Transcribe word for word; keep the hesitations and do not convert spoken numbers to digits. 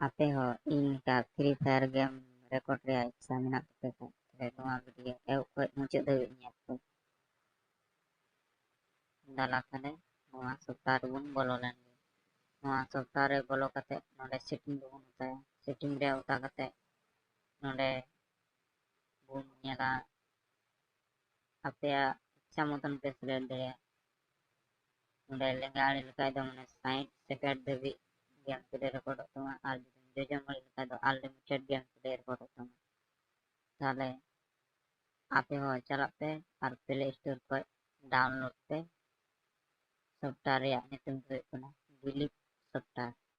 ᱟᱯᱮ ᱦᱚᱸ ᱤᱧ ᱞᱮᱠᱟ Free Fire game record ᱨᱮᱭᱟᱜ ᱤᱪᱪᱷᱟ ᱢᱮᱱᱟᱜ ᱛᱟᱯᱮ ᱠᱷᱟᱱ, ᱛᱚᱵᱮ ᱱᱚᱣᱟ video ᱮᱦᱚᱵ ᱠᱷᱚᱱ ᱢᱩᱪᱟᱹᱫ ᱫᱷᱟᱹᱵᱤᱡ ᱧᱮᱞ ᱯᱮ᱾ ᱫᱮᱞᱟ ᱛᱟᱦᱞᱮ ᱱᱚᱣᱟ software ᱨᱮᱵᱚᱱ ᱵᱚᱞᱚ ᱞᱮᱱ ᱜᱮ᱾ ᱱᱚᱣᱟ software ᱨᱮ ᱵᱚᱞᱚ ᱠᱟᱛᱮ ᱱᱚᱰᱮ setting ᱨᱮᱵᱚᱱ ᱚᱛᱟᱭᱟ᱾ Setting ᱨᱮ ᱚᱛᱟ ᱠᱟᱛᱮ ᱱᱚᱰᱮ ᱵᱚᱱ ᱧᱮᱞᱟ, ᱟᱯᱮᱭᱟᱜ ᱤᱪᱪᱷᱟ ᱢᱚᱛᱚᱱ ᱯᱮ select ᱫᱟᱲᱮᱭᱟᱜᱼᱟ᱾ ᱱᱚᱰᱮ ᱞᱮᱸᱜᱟ ᱟᱲᱮ ᱞᱮᱠᱷᱟᱡ ᱫᱚ ᱢᱟᱱᱮ ᱥᱟᱴ second ᱫᱷᱟᱹᱵᱤᱡ game play recordᱚᱜ ᱛᱟᱢᱟ, ᱟᱨ ᱡᱩᱫᱤᱢ ᱡᱚᱡᱚᱢ ᱟᱲᱮ ᱞᱮᱠᱷᱟᱡ ᱫᱚ unlimited game play recordᱚᱜ ᱛᱟᱢᱟ᱾ ᱛᱟᱦᱞᱮ ᱟᱯᱮ ᱦᱚᱸ ᱪᱟᱞᱟᱜ ᱯᱮ ᱟᱨ Play Store ᱠᱷᱚᱡ download ᱯᱮ software ᱨᱮᱭᱟᱜ ᱧᱩᱛᱩᱢ ᱫᱚ ᱦᱩᱭᱩᱜ ᱠᱟᱱᱟ Bilip software᱾